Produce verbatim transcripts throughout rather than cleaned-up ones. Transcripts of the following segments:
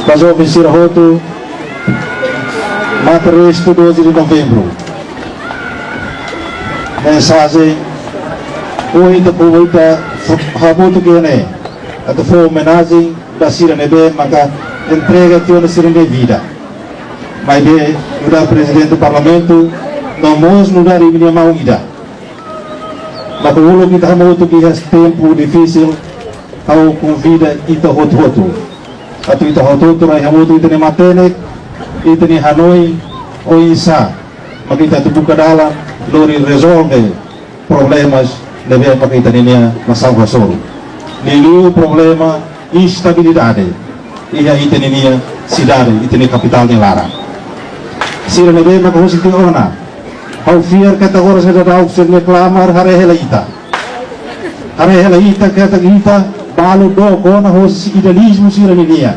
Ba joven sira hotu, Mata Restu, doze de Novembru. Mensajen, ohin ita povu ita hamutuk iha ne'e atu fó omenajen ba sira ne'ebé maka entrega tiha ona sira-nia vida. Maibé, nu'udar Prezidente Parlamentu, no mós nu'udar imi-nia maun ida, maka uluk ita hamutuk iha tempu difisil, ha'u konvida ita hotu-hotu atu ita hotu-hotu rai hamutuk ita-nia matenek, ita-nia hanoin, oinsá maka ita atu buka dalan lori rezolve problemas ne'ebé maka ita-nia nasaun hasoru. Liuliu problema instabilidade iha ita-nia sidade, ita-nia kapitál nia laran. Sira ne'ebé maka husi tiha ona, ha'u fiar katak agora sira daudaun sira-nia klamar haree hela ita. Haree hela ita katak ita balu dook ona hosi idealizmu sira-nian.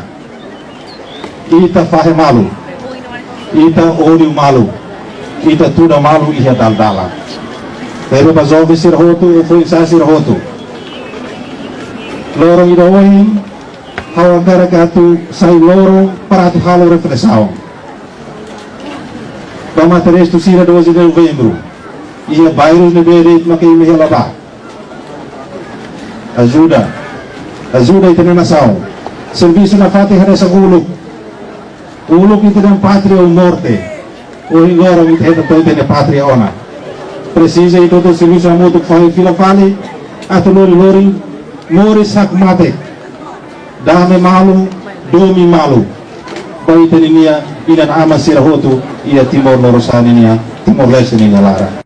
Ita fahe malu, ita ódiu malu, ita tuda malu iha dalan-dalan. Ne'ebé ba joven sira hotu, foin-sa'e sira hotu, loron ida ohin, ha'u hakarak atu sai loron para atu halo reflesaun. Ba Mata Restu sira, doze de Novembru, iha bairru ne'ebé de'it maka imi hela bá, ajuda, ajuda ita-nia nasaun. Servisu nafatin hanesan uluk. Uluk ita dehan pátria ou morte. Ohin loron ita hetan to'o ita-nia pátria ona. Presiza ita hotu servisu hamutuk, fahe fila fali atu lori-lori moris hakmatek, dame malu, domin malu ba ita-nia inan-aman sira hotu iha Timor Lorosa'e nian, Timor-Leste nia laran.